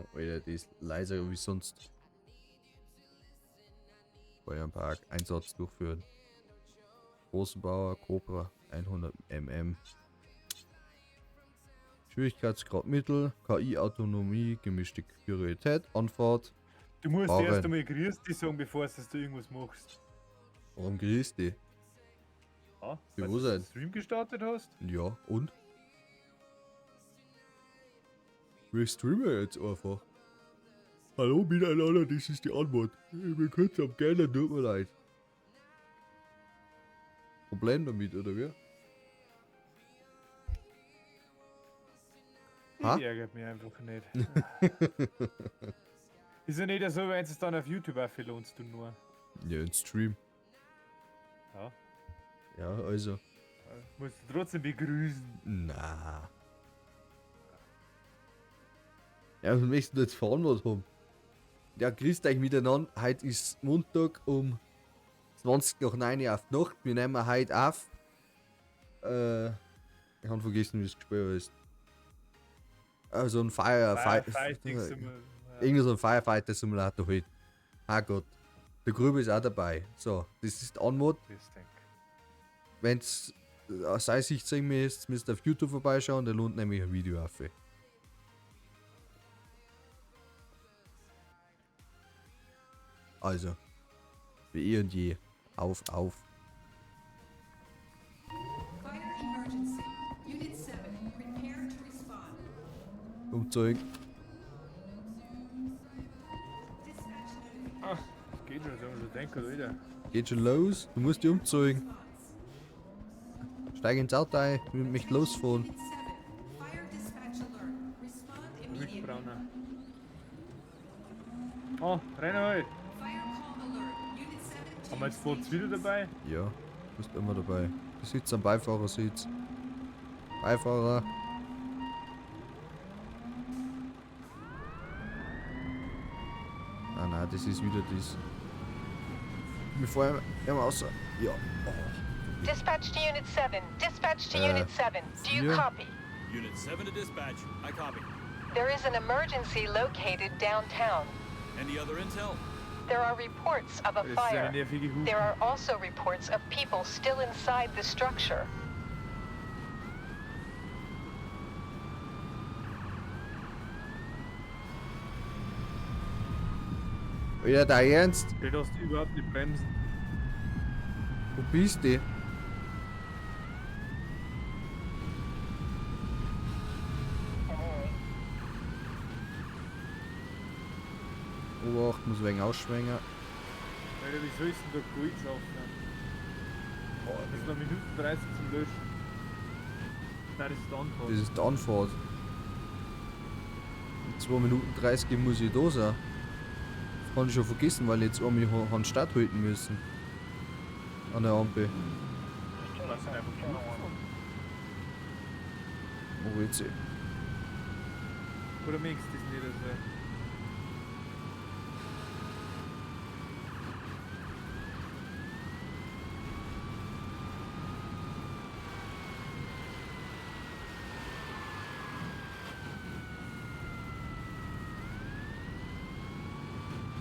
Oh, Alter, die ist leiser wie sonst. Bayernpark, Einsatz durchführen. Rosenbauer, Cobra, 100 mm. Schwierigkeitsgrad Mittel, KI-Autonomie, gemischte Priorität, Anfahrt. Du musst Fahren. erst einmal Grüß dich sagen, bevor du irgendwas machst. Warum grüßt die? Ja, Wie weil wo du sein? den Stream gestartet hast? Ja, und? Wir streamen jetzt einfach. Hallo miteinander, das ist die Antwort. Ich bin kurz am Gähnen, tut mir leid. Problem damit, oder wie? Ha? Ich ärgert mich einfach nicht. Ist ja nicht so, wenn es dann auf YouTube auch viel lohnst du nur. Ja, ein Stream. Ja. Ja, also. Musst du trotzdem begrüßen. Na. Ja, wir möchten jetzt fahren was haben. Ja, grüßt euch miteinander. Heute ist Montag um 20 nach 9 auf die Nacht. Wir nehmen heute auf. Ich habe vergessen, wie das gespielt ist. Also ein Fire, Firefighting Simulator. Irgendwie so ein Firefighter Simulator halt. Ah Gott. Der Grübe ist auch dabei. So, das ist die Anmod. Wenn's aus seiner Sicht sehen müsst, müsst ihr auf YouTube vorbeischauen, da lohnt nämlich ein Video auf. Also, wie eh und je, auf, auf. Fire emergency. Unit 7, prepare to respond. Umzeug. Dispatch notification. Ach, das geht schon, sagen wir schon denken, oder? Geht schon los, du musst die umzeugen. Steig ins Auto ein, ich möchte losfahren. Unit 7, fire dispatch alert. Respond immediately. Brauner. Oh, renn halt! Fire call alert. Unit 7 to Haben wir jetzt Ford wieder dabei? Ja, bist immer dabei. Du sitzt am Beifahrersitz. Beifahrer. Ah nein, das ist wieder das. Wir fahren immer außer. Ja. Oh. Dispatch to Unit 7. Dispatch to Unit 7. Do you yeah. copy? Unit 7 to dispatch. I copy. There is an emergency located downtown. Any other intel? There are reports of a Das ist eine fire. nervige Hupe. There are also reports of people still inside the structure. Wieder dein Ernst? Der lässt überhaupt nicht bremsen. Wo bist du? Obacht, muss wegen ausschwingen. Alter, wie soll ich denn da Gold schaffen? Das ist noch Minuten 30 zum Löschen. Nein, das ist die Anfahrt. Das ist die Anfahrt. In 2 Minuten 30 muss ich da sein. Das kann ich schon vergessen, weil ich jetzt einmal an Start halten müssen. An der Ampel. Was denn einfach durchgefahren? Wo jetzt? Oder merkst du das nicht? Also?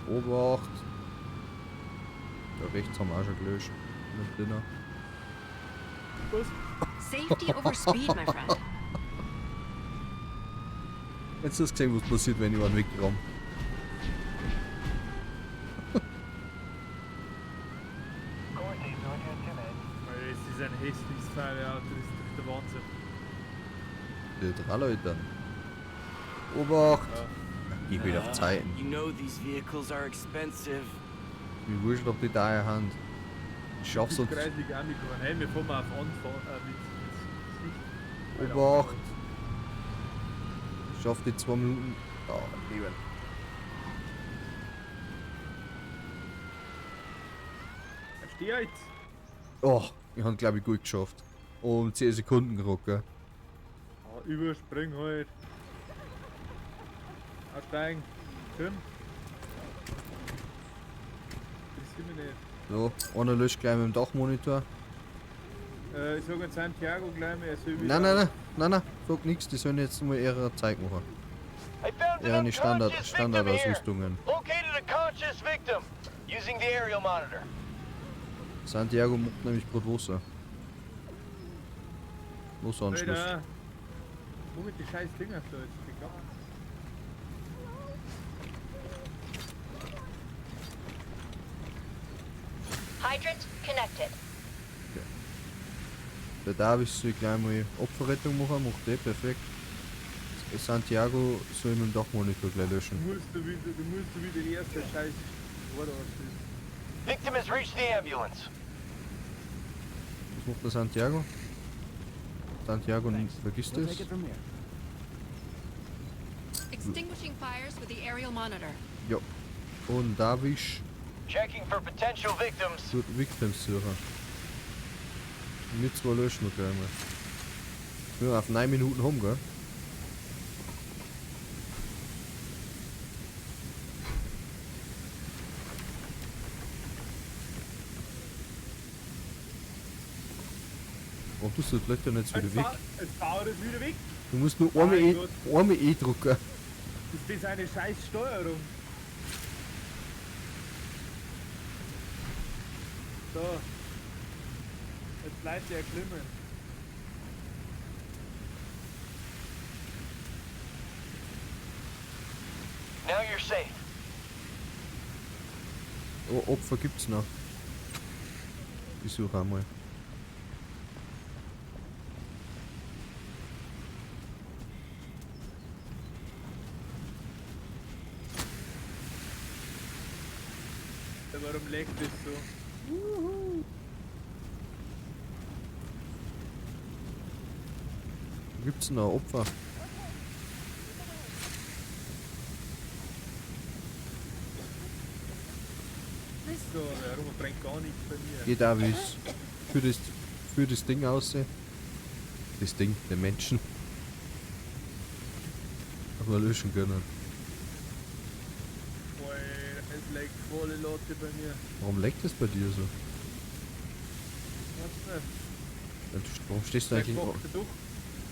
Obacht. Da rechts haben wir auch schon gelöscht. Mit drinnen. Was? Safety over speed, my friend. Jetzt hast du gesehen, was passiert, wenn ich einen wegramm. Alter, das ist ein hässliches Feuerwehrauto, das ist doch der Wahnsinn. Die drei Leute. Obacht! Ja. Ich will auf Zeiten. You know these vehicles are expensive. Wie wurscht, ob die da Hand. Ich schaff's sonst. Kreislig auch mitgefahren. Hey, wir fahren mal auf Anfahrt mit Sicht. Obacht! Ich schaff die 2 Minuten. Oh, leben. Steh halt! Oh, ich hab glaube ich gut geschafft. Um 10 Sekunden gerockt, gell? Ah, überspring halt. Aussteigen. Komm. Interessiert mich nicht. So, einer löscht gleich mit dem Dachmonitor. Ich sag jetzt Santiago gleich mal, er soll wieder. Nein, nein, nein, nein, nein, sag nix, die sollen jetzt mal ihre Zeit machen. I found an Ja, die Standard, unconscious victim here. Standardausrüstungen. Located a conscious victim using the aerial monitor. Santiago macht nämlich gerade Wasser. Wasseranschluss. Alter. Wo mit die scheiß Dinger da jetzt geklappt? Hydrant connected. Der Davis soll gleich mal Opferrettung machen, macht der perfekt. Santiago soll mit dem Dachmonitor gleich löschen. Du musst du wieder erst der scheiß Wort ausschließen. Victim has reached the ambulance. Was macht der Santiago? Santiago vergisst We'll es. take it from here. Extinguishing fires with the aerial monitor. Ja. Und Davis Checking for potential victims. tut Victims suchen. Wir zwei löschen wir gleich mal. Wir sind auf 9 Minuten home, gell? Warum tust du das Blätter nicht wieder weg? Jetzt baut es wieder weg. Du musst nur einmal Mein E, Gott. einmal e drücken. Ist das eine scheiß Steuerung? So. Jetzt bleibt der klimmen. Now you're safe. Oh, Opfer gibt's noch. Ich suche einmal. Ja, warum leckt das so? Wo gibt's denn noch Opfer? So, warum brennt gar nichts bei mir? Geht auch wie's für das Ding aussehen. Das Ding, den Menschen. Aber löschen können. Boah, es leckt volle Lotte bei mir. Warum leckt das bei dir so? Weißt du nicht? Warum stehst du Vielleicht eigentlich, macht er doch.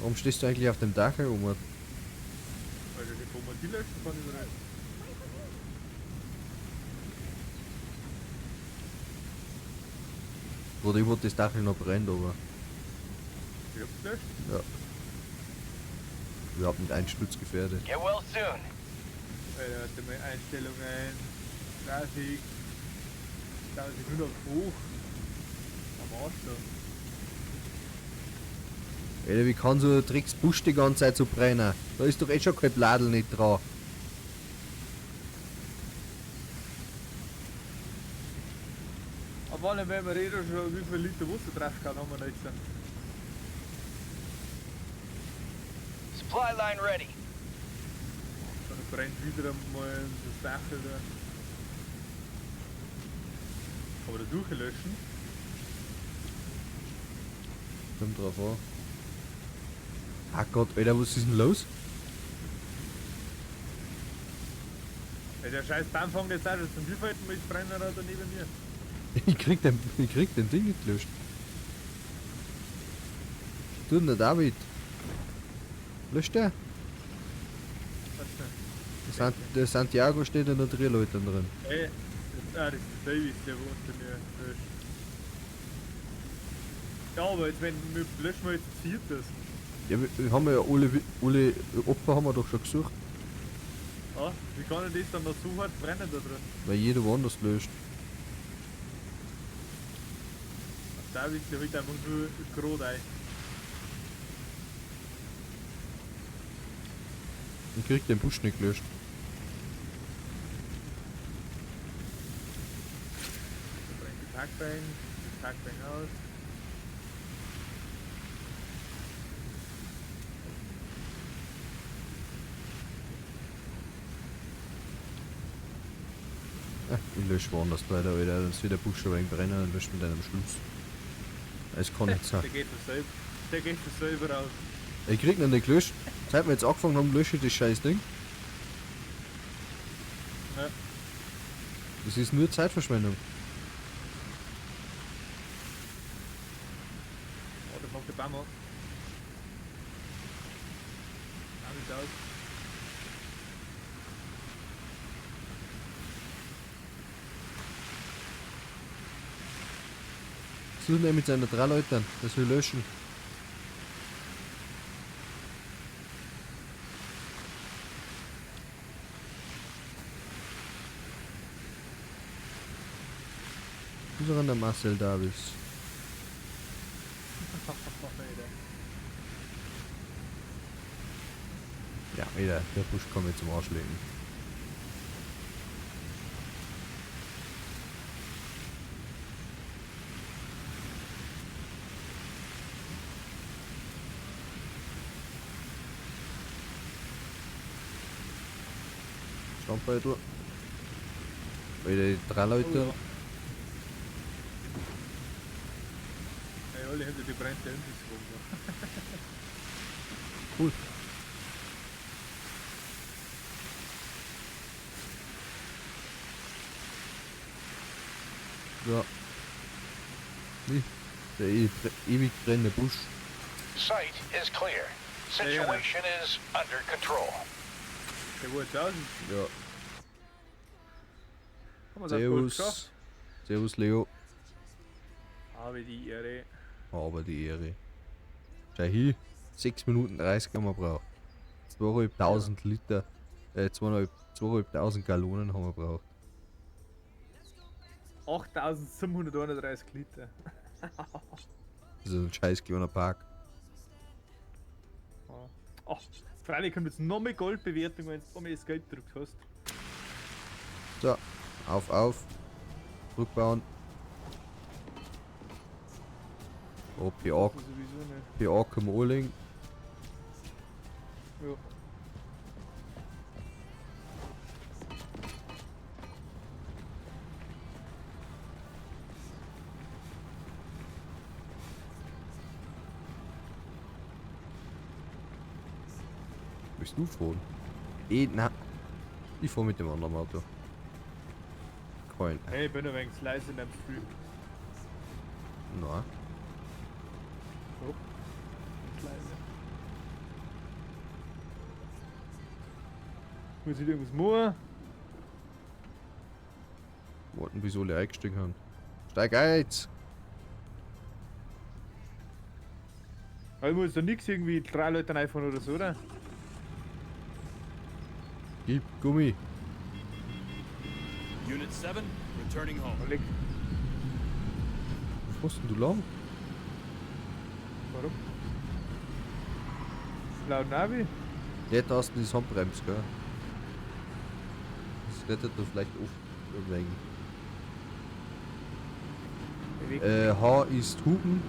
warum stehst du eigentlich auf dem Dach herum? Weil ich wo man die löschen kann überall. Oder ich wollte das Dach noch brennt, aber Ich hab's gelöscht. ja. Überhaupt nicht einsturzgefährdet. Get well soon. Alter, warte mal, Einstellungen, Grafik, 1100 hoch. Am Arsch da. Alter, wie kann so ein Drecksbusch die ganze Zeit so brennen? Da ist doch eh schon kein Bladel nicht dran. Aber allem, wenn wir reden, schon wie viel Liter Wasser drauf kann, haben wir nicht. Supply line ready. Dann brennt wieder einmal das Dach da. Aber das durchlöschen? Kommt drauf an. Ah Gott, Alter, was ist denn los? Ey, der scheiß Baum fängt jetzt auch schon zum Wievielten Mal brennen da neben mir. Ich krieg den Ding nicht gelöscht. Du denn der David? Löscht der? Was denn? Der Santiago steht in der Drehleute drin. Ey, das ist der Davis, der wo unter mir löscht. Ja, aber jetzt, wenn wir löschen wir jetzt viertes. Ja, wir haben ja alle Opfer haben wir doch schon gesucht, Ah, wie kann denn das dann noch so hart brennen da drin? weil jeder woanders löscht. Davis, der holt einfach nur gerade ein. Ich krieg den Busch nicht gelöscht. Da brennt die Parkbank, die Parkbank aus. Ah, ich lösche woanders weiter, Alter. Dann wird der Busch schon ein wenig brennen und löscht mit einem Schluss. Es kann nicht sein. Der geht von selber, der geht von selber aus. Ich krieg noch nicht gelöscht. Seit wir jetzt angefangen haben, lösche ich das scheiß Ding. Ja. Das ist nur Zeitverschwendung. Oh, da fängt der Baum an. Baum ist aus. Suchen er mit seinen drei Leuten, dass wir löschen. Wo ist er denn der Marcel Davis? Alter. Ja, wieder. Der Busch kann mir zum Arsch legen. Standbeutel. Wieder die drei Leute. Oh ja. Ey, alle hinter die brennt der Imbisswagen. Cool. So. Nee, Der ewig brennende Busch. Site is clear. Situation is under control. Der wurde 1000. Ja. Haben wir's auch gut geschafft. Servus. Servus, Leo. Aber die Ehre. Aber die Ehre. Schau hier. 6 Minuten 30 haben wir braucht. 2.500 Liter. 2.500 Gallonen haben wir braucht. 8731 Liter. Das ist ein scheiß kleiner Park. Ach, freilich kommt jetzt noch mehr Goldbewertung, wenn du noch mehr das Geld gedruckt hast. So, auf, auf. Rückbauen. Oh, PA, Das ist sowieso nicht. PA können wir anlegen. Ja. Willst du fahren? Na. Ich fahr mit dem anderen Auto. Kein. Hey, ich bin ein wenig leise in deinem Stream. Nein. So. Ganz leise. Muss ich irgendwas machen? Warten, bis alle eingestiegen haben. Steig ein jetzt! Aber ich muss da nix irgendwie drei Leute reinfahren oder so, oder? Gib Gummi. Unit 7, returning home. Leg. Wo fährst denn du lang? Warum? Laut Navi? Ja, da hast du die Handbremse, gell? Das rettet da vielleicht oft ein wenig. H ist Hupen.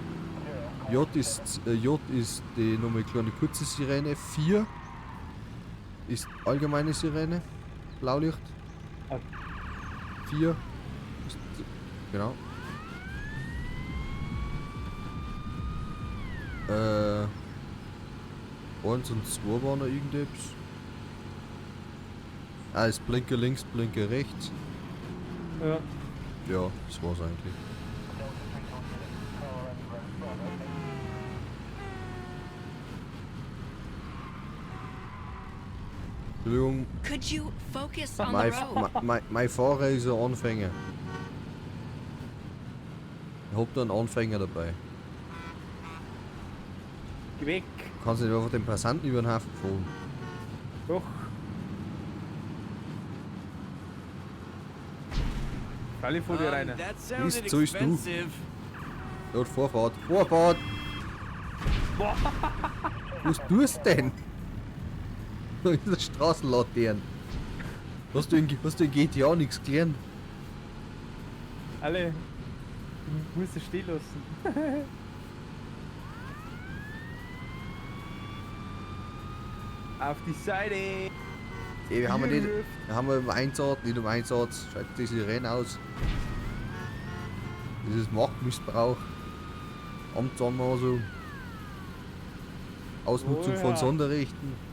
J ist die nochmal kleine kurze Sirene. 4 ist allgemeine Sirene. Blaulicht. Ah. 4 ist, genau. 1 und 2 waren noch irgendetwas. Ah, ist Blinker links, Blinker rechts. Ja. Ja, das war's eigentlich. Entschuldigung, Could you focus on the mein, road? mein Fahrer ist ein Anfänger. Ich hab da einen Anfänger dabei. Geh weg. Du kannst nicht einfach den Passanten über den Hafen fahren. Doch. Freilich vor dir rein. That sounded so ist du. expensive. Dort Vorfahrt. Vorfahrt! Was tust du denn? Da ist eine Straßenlaterne. Hast du in GTA nichts gelernt? Alle. Du musst es stehen lassen. Auf die Seite! Ey, wir haben ja nicht, wir haben ja im Einsatz, nicht im Einsatz. Schalt die Sirene aus. Das ist Machtmissbrauch. Amtsanmaßung. Ausnutzung Oh von ja. Sonderrechten.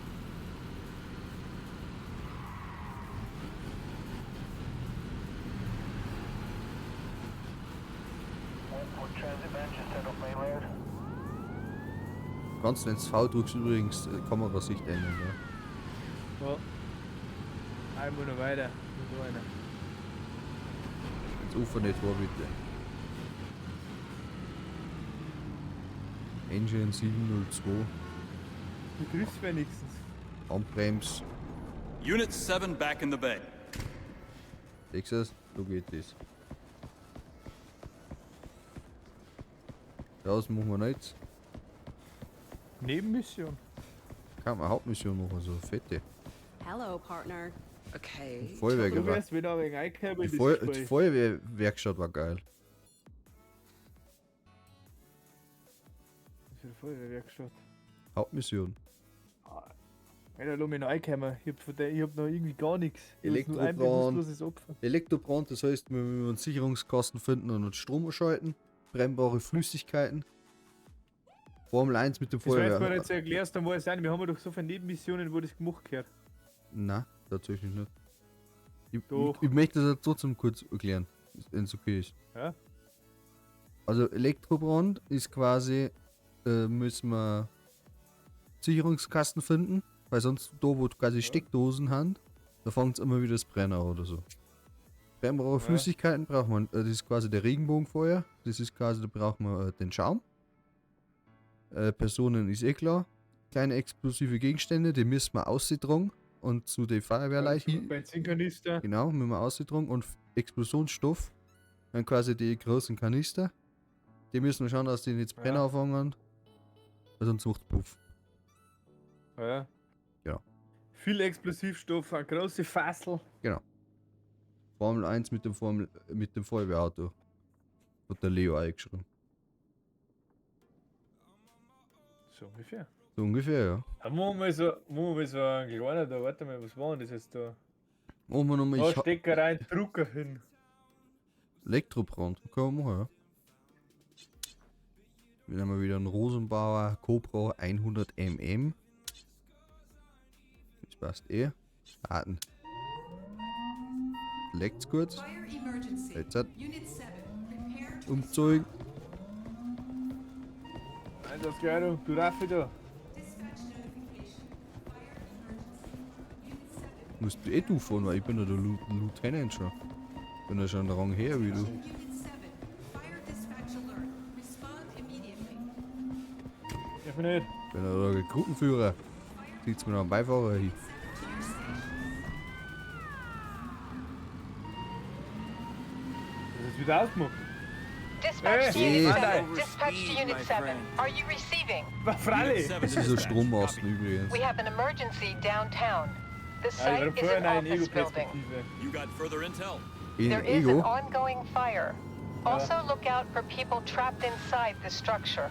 Du kannst, wenn du V drückst, übrigens Kamerasicht ändern. Ja. Ja. Einmal noch weiter. Nur so einer. Ins Ufer nicht vor, bitte. Engine 702. Du triffst wenigstens. Handbrems. Unit 7 back in the bay. Texas, so geht das. Das machen wir nicht. Nebenmission. Kann man Hauptmission machen, so fette. Hello, partner. Okay. Feuerwehr Du war. wärst wieder wegen reingekommen Die, in das Feu die Gespräch. Feuerwehrwerkstatt war geil. Das ist eine Feuerwehrwerkstatt. Hauptmission. Alter, lass mich noch reinkommen. Ich hab, von der, ich hab noch irgendwie gar nichts. Ich hab nur ein Elektrobrand. bewusstloses Opfer. Elektrobrand, das heißt, wir müssen uns Sicherungskasten finden und uns Strom schalten. Brennbare Flüssigkeiten. Formel 1 mit dem Das war jetzt mal Feuerwehr. jetzt erklärst, dann weiß ich auch nicht. Wir haben ja doch so viele Nebenmissionen, wo das gemacht gehört. Na, tatsächlich nicht. Ich, Doch. ich möchte das jetzt trotzdem kurz erklären, wenn es okay ist. Ja. Also Elektrobrand ist quasi, müssen wir Sicherungskasten finden, weil sonst da, wo quasi Steckdosen haben, da fängt es immer wieder das Brenner oder so. Brennbare Flüssigkeiten braucht man, das ist quasi der Regenbogenfeuer, das ist quasi, da braucht man den Schaum. Personen ist eh klar. Kleine explosive Gegenstände, die müssen wir aussiedrungen und zu den Feuerwehrleichen. Benzinkanister. Genau, müssen wir aussiedrungen und Explosionsstoff. Dann quasi die großen Kanister. Die müssen wir schauen, dass die nicht brennen Ja. anfangen. Weil sonst macht's Puff. Ja. Ja. Viel Explosivstoff, eine große Fassel. Formel 1 mit dem mit dem Feuerwehrauto. Hat der Leo eingeschrieben. So ungefähr. So ungefähr, ja. Da machen wir mal so, machen wir mal so einen kleinen da. Warte mal, was war denn das jetzt da? Machen wir nochmal. Da Ich ha Stecker rein, Drucker hin. Elektrobrand. Können wir machen, ja. Wir haben wieder einen Rosenbauer Cobra 100 mm. Das passt eh. Starten. Leckt's kurz. Fire emergency. Jetzt hat Unit 7, prepare to Umzug. Einsatzkleidung, du Raffi da. Dispatch notification. Fire emergency. Unit 7. Musst du eh du fahren, weil ich bin ja der Lieutenant schon. Bin ja schon Rang her wie du. Unit 7, fire dispatch alert. Respond immediately. Ich bin nicht. Bin ja der Gruppenführer. Sieht's mir noch am Beifahrer hin. 7 to your station. Das ist wieder ausgemacht. Dispatch to Hey. Unit Hey. 7. Dispatch to Overspeed, Unit my 7. friend. Are you receiving? War Unit Freilich. 7 Das to ist ein dispatch. Strommasten Copy. übrigens. We have an emergency downtown. The Ja, ich site war is vorher an in eine office building. Ego-Perspektive. You got further intel? In There is an Ego. ongoing fire. Also look out for people trapped inside the structure.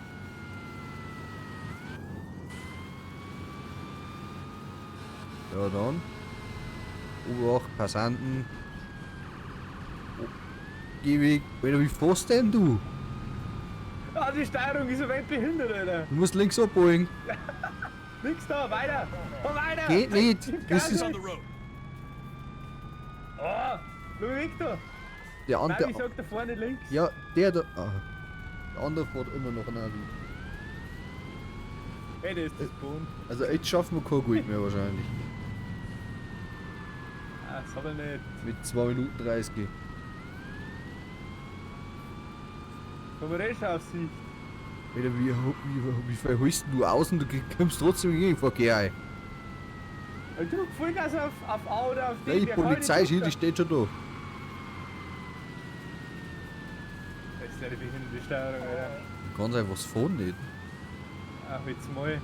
Ja, dann. Obacht, Passanten. Oh, Geh weg. Alter, wie fährst denn du? Ah, die Steuerung ist ein wenig behindert, Alter. Du musst links abbiegen. Nix da, weiter! Fahr weiter! Geht nicht. Das ist On the road. Ah, schau weg da! der Nein, andere. ich sag da vorne links. Ja, der da. Ah. Der andere fährt immer noch Navi. Ey, das ist das Boden. Also jetzt schaffen wir kein Gold mehr wahrscheinlich. Ah, das hab ich nicht. Mit 2 Minuten 30. Komm wir eh schon auf Sicht. Alter, wie viel holst denn du aus und du kommst trotzdem in den Gegenverkehr ein? Ich drück Vollgas auf A oder auf D. Nein, die wer kann Polizei nicht die drücken? steht schon da. Das ist ja die behinderte Steuerung, Alter. Du kannst einfach das Fahren nicht. Ach, jetzt mal.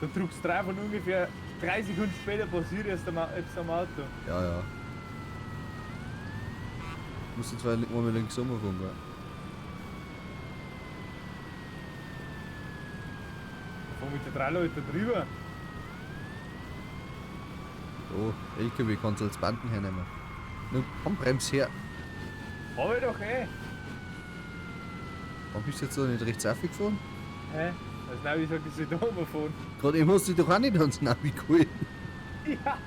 Du drückst drauf und ungefähr 3 Sekunden später passiert erst etwas am Auto. Ja, ja. Musst du zwar einmal links rumfahren, gell? Da fahren mit der drei Leute drüber. Oh, LKW kannst du als Banden hernehmen. Nun, komm, brems her. Hab ich doch eh. Warum bist du jetzt da nicht rechts aufgefahren? Hä? Das Navi sagt, ich soll da runterfahren. Gerade eben hast du dich doch auch nicht ans Navi geholt. Ja.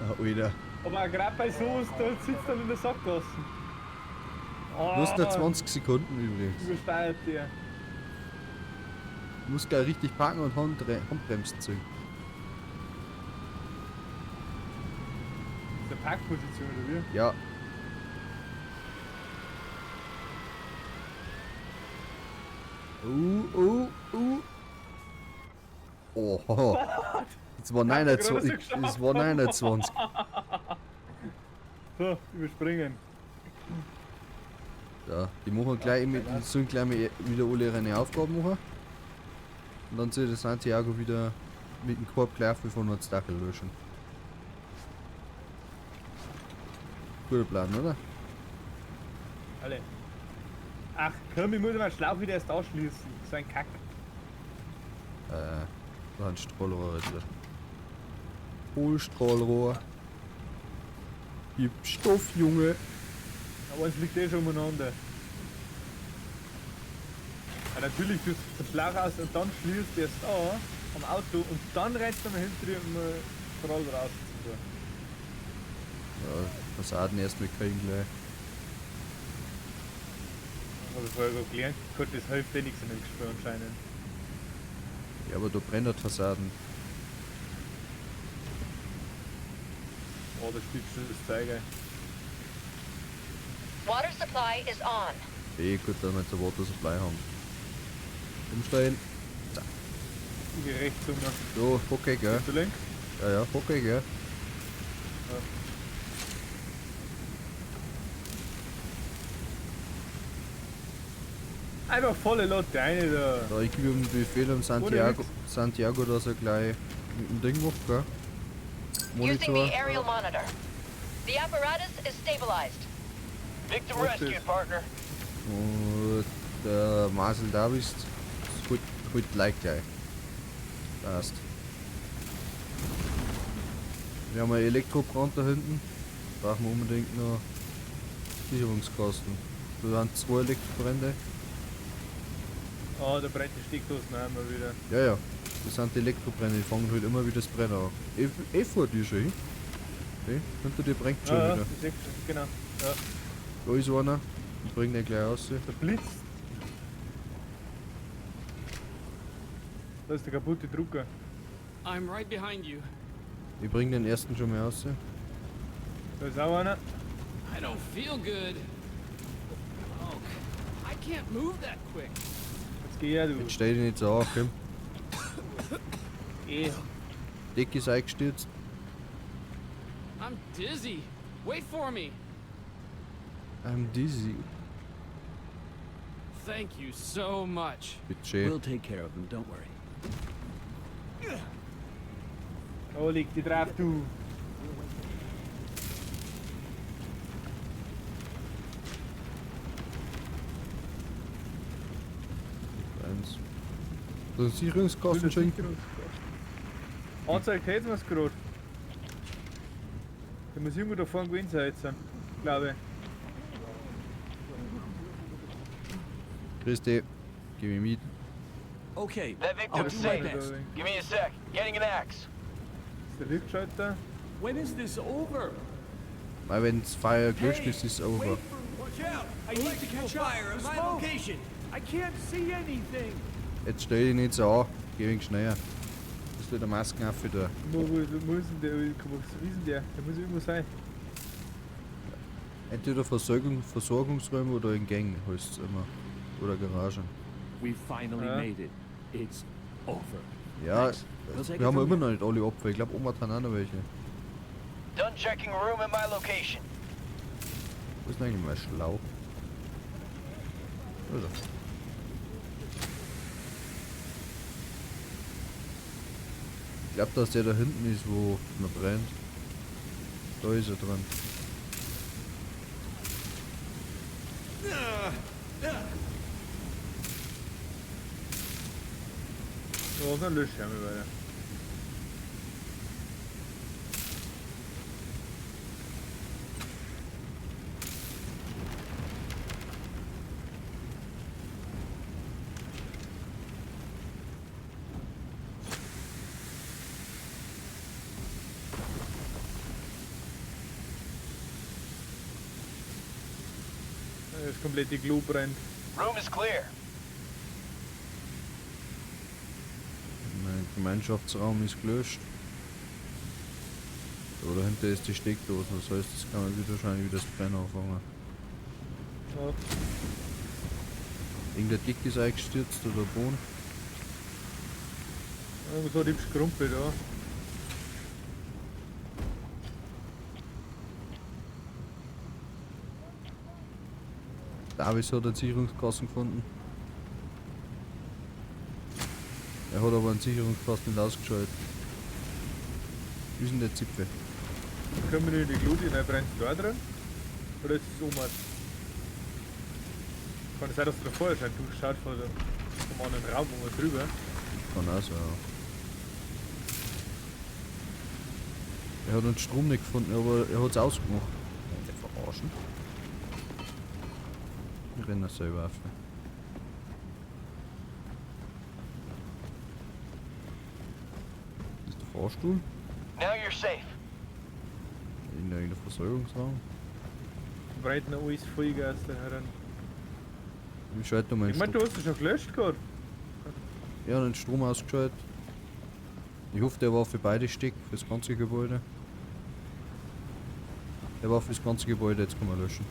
Ah, Alter. Aber auch gerade bei sowas, da sitzt dann in der Sackgasse. Oh, Du hast noch 20 Sekunden übrigens. Übersteuert der. Du musst gleich richtig parken und Handbremsen ziehen. Das ist eine Parkposition, oder wie? Ja. Oh, das war 29. Das war 29. So, überspringen. Ja, die machen gleich mit, die sollen gleich mal wieder alle ihre Aufgaben machen. Und dann soll der Santiago wieder mit dem Korb gleich von uns Dackel löschen. Guter Plan, oder? Alle. Ach komm, ich muss meinen Schlauch wieder erst ausschließen. So ein Kack. Da ein Strahlrohr drin. Hohlstrahlrohr. Gib Stoff, Junge. Aber es liegt eh schon umeinander. Ja, natürlich tust du den Schlauch aus und dann schließt du erst an am Auto und dann rennst du mal hinter dir um Strahl raus zu tun. Ja, Fassaden erst mit kriegen gleich. Habe ich vorher gelernt, Gott, das hilft eh nichts in dem Gespräch anscheinend. Ja, aber da brennen Fassaden. Oh, da spielt schon das Zeug ein. Water supply is on. Eh gut, dass wir jetzt ein Water Supply haben. Umstellen. Zack. Ich geh rechts um. So, okay, gell? Bist du links? Ja, ja, okay, gell? Ja. Einfach volle Lotte rein da. Da, ich gebe ihm den Befehl an Santiago, dass er gleich mit dem Ding macht, gell? Using Monitor. the aerial monitor. The apparatus is stabilized. Victim What's rescued, this? partner. Und der Marcel Davis holt gleich gleich. Passt. Wir haben einen Elektrobrand da hinten. Brauchen wir unbedingt noch Sicherungskosten. Da waren 2 Elektrobrände. Ah, da brennt die Steckdosen auch immer wieder. Ja, ja. Das sind die Elektrobrände, die fangen halt immer wieder das Brennen an. Eh vor dir schon hin. Okay, hinter dir brennt schon Ja, wieder. ich seh schon, genau. Ja. Da ist einer. Ich bring den gleich raus. Der blitzt. Da ist der kaputte Drucker. I'm right behind you. Ich bring den ersten schon mal raus. Da ist auch einer. I don't feel good. Oh, I can't move that quick. Jetzt geh her, du. Jetzt stell dich nicht so an, komm. Eh. Decke ist eingestürzt. I'm dizzy. Wait for me. I'm dizzy. Thank you so much. Bitte schön. We'll take care of them, don't worry. Oh, leg die drauf, du. Eins. So ein Sicherungskasten schenken. Anzeigt hätten wir's gerade. Der muss irgendwo da vorne gewesen sein jetzt, glaube ich. Grüß dich. Geh mir mit. Okay, That I'll victim's do my safe. best. Give me a sec. Getting an axe. Ist der Lichtschalter? When is this over? Weil wenn's Feuer gelöscht ist, ist es over. Watch out! I need to catch up. Fire at my location. I can't see anything. Jetzt stell dich nicht so an. Geh wenig schneller. Das ist wieder Masken auf wieder. Wo ist denn der? Wo ist denn der? Der muss irgendwo sein. Entweder Versorgungsräume oder in Gängen heißt es immer. Oder Garagen. We finally Ja. made it. It's over. Ja, Thanks. We'll take wir it haben from immer here. noch nicht alle Opfer. Ich glaube, Oma hat auch noch welche. Done checking room in my location. Wo ist denn eigentlich mein Schlauch? Da ist er. Ich glaub, dass der da hinten ist, wo noch brennt. Da ist er dran. So, dann lösche ich einmal weiter. Das komplette Klo brennt. Room is clear. Mein Gemeinschaftsraum ist gelöscht. Da dahinter ist die Steckdose, das heißt, das kann man wieder wahrscheinlich wieder das Brennen anfangen. Ja. Irgendein Dick ist eingestürzt oder Boden. Irgendwas hat hübsch gerumpelt, ja. Davis hat einen Sicherungskasten gefunden. Er hat aber einen Sicherungskasten nicht ausgeschaltet. Wie ist denn der Zipfel? Können wir nicht in die Glut hinein, brennt da drin? Oder ist es oben? Kann es sein, dass der Feuerschein durchschaut von der, vom anderen Raum wo wir drüber? Kann auch sein, ja. Er hat den Strom nicht gefunden, aber er hat es ausgemacht. Der verarschen. Ich renne selber auf. Das ist der Fahrstuhl? Now you're safe. Irgendein Versorgungsraum. Brennt noch alles Vollgas da heran. Ich schalte nochmal Ich den meine, Strom. du hast es schon gelöscht gerade. Ja, den Strom ausgeschaltet. Ich hoffe, der war für beide Steck, fürs ganze Gebäude. Der war fürs ganze Gebäude, jetzt kann man löschen.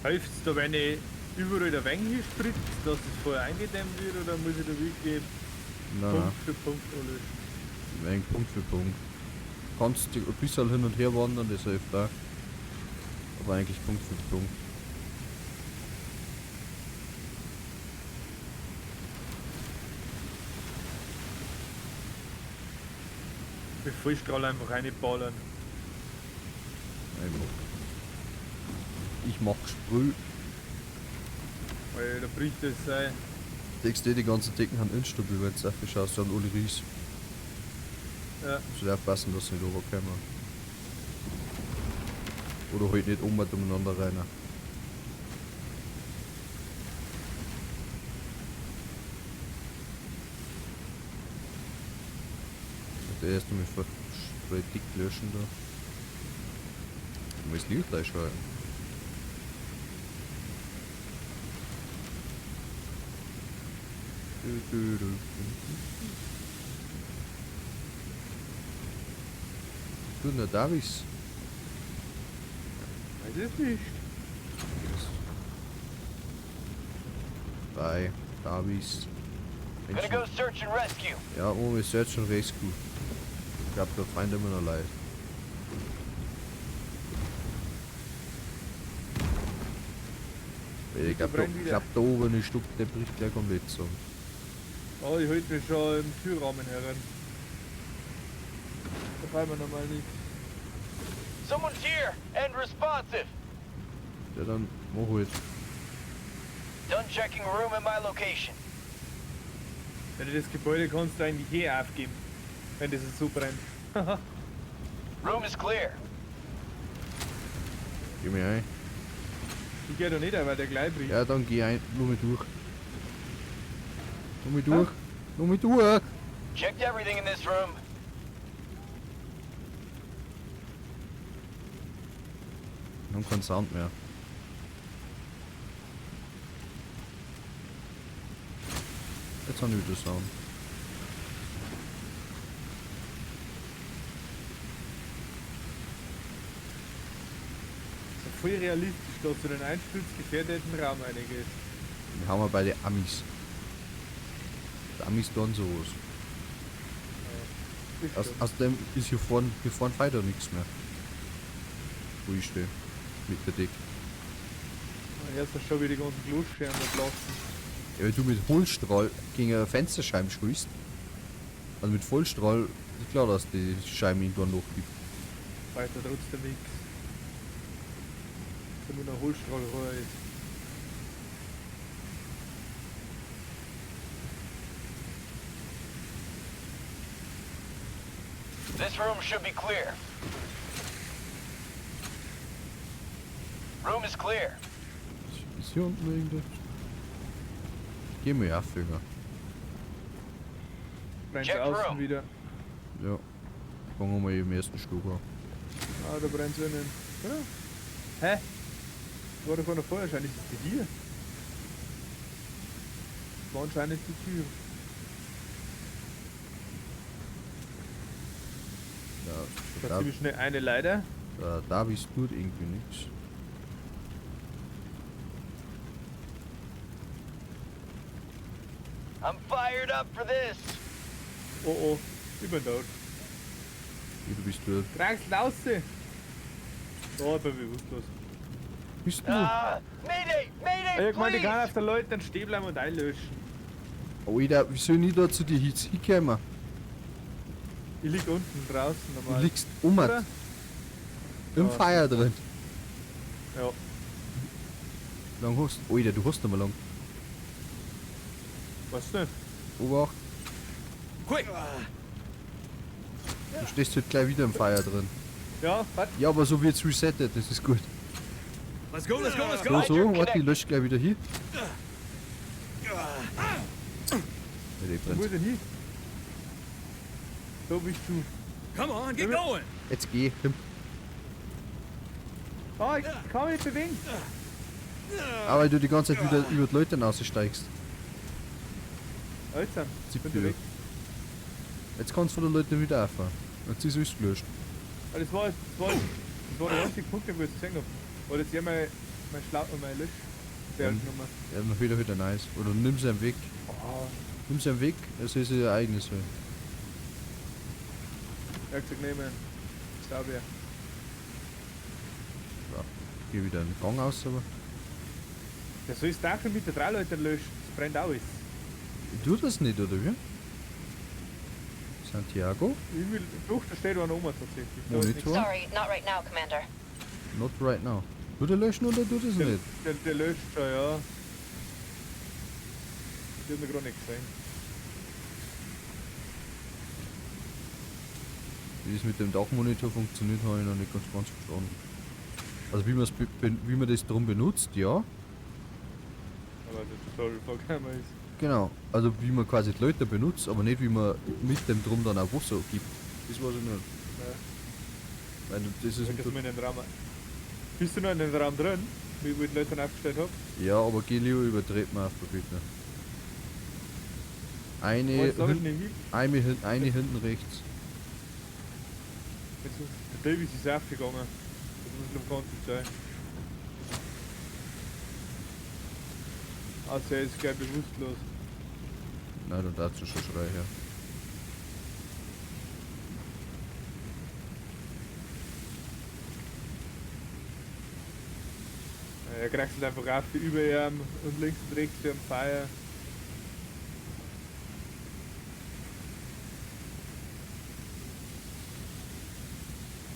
Hilft's da, wenn ich überall der Wein hinspritzt, dass es vorher eingedämmt wird, oder muss ich da wirklich Nein, Punkt nein, für Punkt löschen? wegen Punkt für Punkt. Kannst du ein bisschen hin und her wandern, das hilft auch. Aber eigentlich Punkt für Punkt. Mit Vollstrahl einfach reinballern. Ich mach Sprüh. Weil da bricht es sein. Denkst du, die ganzen Decken haben instabil, wenn du dafür schaust, dann alle Ries. Ja. Musst du aufpassen, dass sie nicht runterkommen. Oder halt nicht umeinander rein. Der erste mal voll dick löschen da. Ich muss das Licht einschalten. Du, du, du. Du, na Davis. Weiß es nicht. Bei Davis. Gonna go search and rescue. Ja, oh, wir Search and Rescue. Ich glaube, da find immer noch Leute. Weil ich glaube, da, glaub, da oben ist Stück, der bricht gleich komplett zusammen. Oh, ich halte mich schon im Türrahmen heran. Da fallen wir nochmal nichts. Someone's here and responsive. Ja, dann mach halt. Done checking room in my location. Wenn du das Gebäude kannst du eigentlich eh aufgeben. Wenn das so brennt. Room is clear. Geh mir ein. Ich geh da nicht ein, weil der gleich bricht. Ja, dann geh ein. Nur mit durch. Nur mit durch. Nur mit durch. Checked everything in this room. Wir haben keinen Sound mehr. Jetzt haben wir wieder Sound. Das ist voll realistisch, dass du in einen einsturzgefährdeten Raum reingehst. Den haben wir bei den Amis. Die Amis tun sowas. Ja, Außerdem ist hier vorne weiter nichts mehr. Wo ich stehe. Mit der Decke. Erst schon wieder die ganzen Kloscheren da platzen. Ja, wenn du mit Hohlstrahl gegen eine Fensterscheibe schießt, also mit Vollstrahl, ist klar, dass die Scheibe irgendwann noch gibt. Weiter trotzdem nichts. Wenn nur ein Hohlstrahlrohr ist. This room should be clear. Room is clear. Ist hier unten irgendwas? Geh mir auf, Finger. Brennt außen wieder. Ja. Fangen wir mal im ersten Stock an. Ah, da brennt's innen. Oder? Hä? War doch keiner Feuerschein, ist das die hier? Das war anscheinend die Tür. Ja, Da ziemlich schnell eine leider. Da bist du irgendwie nichts. I'm fired up for this. Oh oh, ich bin tot. Du bist tot. Kraxel raus! Da, ich bin bewusstlos. Bist du? Mayday! Mayday! Ich meine, ich kann auf der Leute dann stehen bleiben und einlöschen. Alter, wie soll ich da zu dir hinkommen? Ich lieg unten draußen normal. Du liegst um. Im Feuer drin. Ja. Wie lang hast du? Alter, du hast noch mal lang. Was denn? Obacht. Quick! Du stehst heute gleich wieder im Feuer drin. Ja, warte. Ja, aber so wird's resettet, das ist gut. Let's go, let's go, let's go! So, so, warte, ich lösche gleich wieder hier. Wo ist denn hin? So bist du. Come on, get going! Jetzt geh, komm. Oh, ich kann mich nicht bewegen. Aber weil du die ganze Zeit wieder über die Leute raussteigst. Alter, bin weg. Jetzt kannst du von den Leuten wieder auffahren. Jetzt ist alles gelöscht. Das war der einzige Punkt, den ich jetzt gesehen habe. Oder jetzt hier mein Schlau und mein Löschbergnummer. Ja, noch wieder nice. Oder nimm sie weg. Oh. Nimm sie weg, es ist ihr eigenes. Werkzeug nehmen. Stabier. Ja, geh wieder einen Gang aus, aber. Ja, soll ich das Dach mit der 3 Leute löschen? Das brennt auch alles. Tu das nicht, oder wie? Santiago? Ich will, doch, da steht einer oben tatsächlich. Monitor? Sorry, not right now, Commander. Not right now. Tut er löschen oder tut es nicht? Der löscht schon, ja. Ich hab noch gar nicht gesehen. Wie das mit dem Dachmonitor funktioniert, habe ich noch nicht ganz verstanden. Also wie man das drum benutzt, ja. Aber das total vollkommen ist. Genau, also wie man quasi die Leute benutzt, aber nicht wie man mit dem Drum dann auch Wasser gibt. Das weiß ich nicht. Ja. Weil das ist das in den Raum. Bist du noch in dem Raum drin, wie ich die Leute aufgestellt habe? Ja, aber geh lieber über Treppen auf, bitte. Eine, eine hinten rechts. Jetzt, der Davis ist aufgegangen. Das muss noch ganz sein. Also er ist gleich bewusstlos. Nein, dann dazu schon schrei her. Er kraxelt einfach auf über ihm und links und rechts für am Feuer.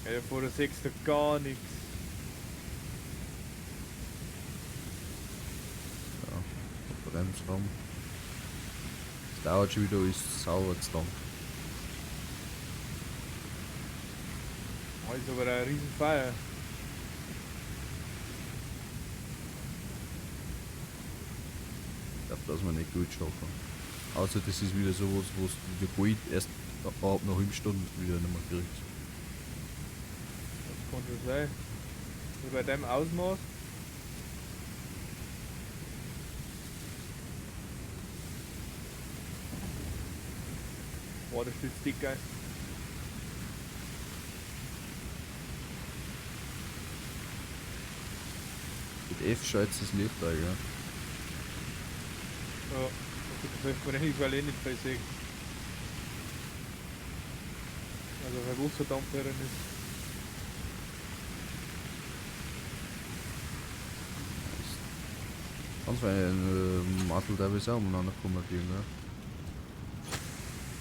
Ja, vor der 6 noch gar nichts. Ja, Bremsraum. Das dauert schon wieder, ist sauber zu lang. Oh, ist aber ein riesen Feuer. Ich glaube, dass man nicht gut schaffen. Außer das ist wieder sowas, wo du Gold erst ab einer halben Stunde wieder nicht mehr kriegst. Das kann schon sein. Also bei dem Ausmaß. Boah, das steht dick geil. Mit F schaltet das Licht ein, gell? Ja, das hilft mir nicht, weil ich nicht bei sehe. Also weil Wasserdampf drin ist. Sonst war ein Martel, der ist auch umeinander gekommen, ne?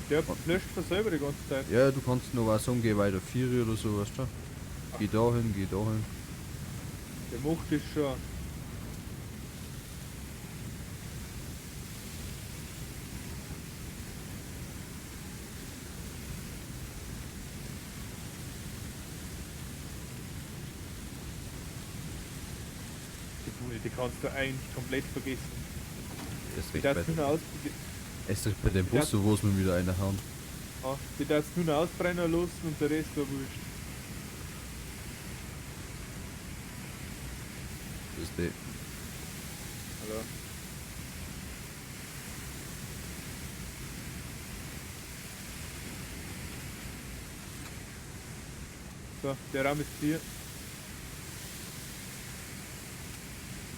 Der löscht von selber die ganze Zeit. Ja, du kannst noch was sagen, geh weiter 4 oder so, weißt du? Geh dahin, geh dahin. Der macht das schon. Die Bude, die kannst du eigentlich komplett vergessen. Erst recht bei dem Bus, wo es mir wieder eine hauen. Ja, die darfst nur noch ausbrennen lassen und der Rest war wurscht. Das ist die. Hallo. So, der Raum ist clear.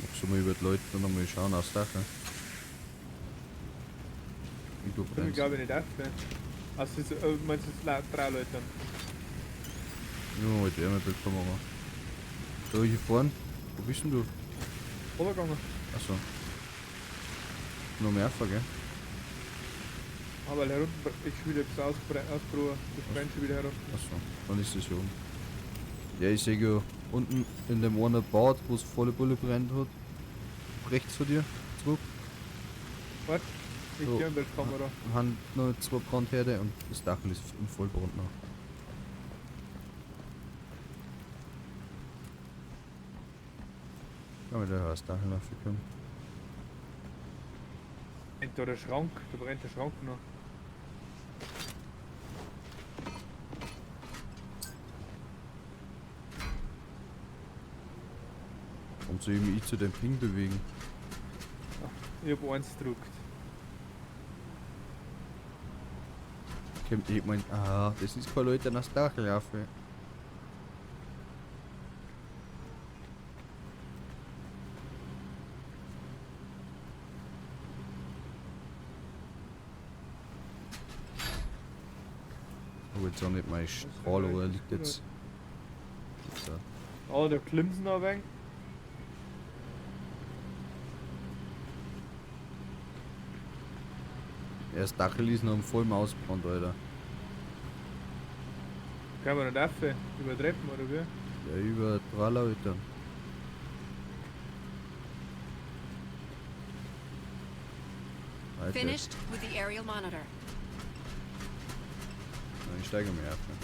Magst du mal über die Leute dann nochmal schauen aufs Dach, ne? Wie du Ich brennst. glaube ich nicht auf, ne? Also, meinst du, es sind drei Leute? Ja, halt Wärmebildkamera. Da hier vorne. Wo bist denn du? Runtergegangen. Achso. Noch mehr gell? Aber herunten ist schon wieder etwas ausgebrochen. Das brennt schon wieder herunten. Achso, dann ist es hier oben. Ja, ich sehe ja unten in dem einen Bad, wo es volle Bulle brennt hat. Rechts von dir. Zurück. Warte, ich So. gehe in die Kamera. Haben noch zwei Brandherde und das Dach ist im Vollbrand noch. Kann man da das Dach laufen können. Brennt da der Schrank? Da brennt der Schrank noch. Warum soll ich mich zu dem Ping bewegen? Ich hab eins gedruckt. Ich mein, ah, das ist kein Leute nach Dach laufen. Aber jetzt auch nicht mein Strahl, oder liegt jetzt. Jetzt da. Ah, da klimmt noch ein wenig. Ja, das Dachel ist noch im vollen Ausbrand, Alter. Können wir nicht rauf? Über Treppen oder wie? Ja, über drei Leute. Alter. Finished with the aerial monitor. Nein, ich steige mir auf. Ne?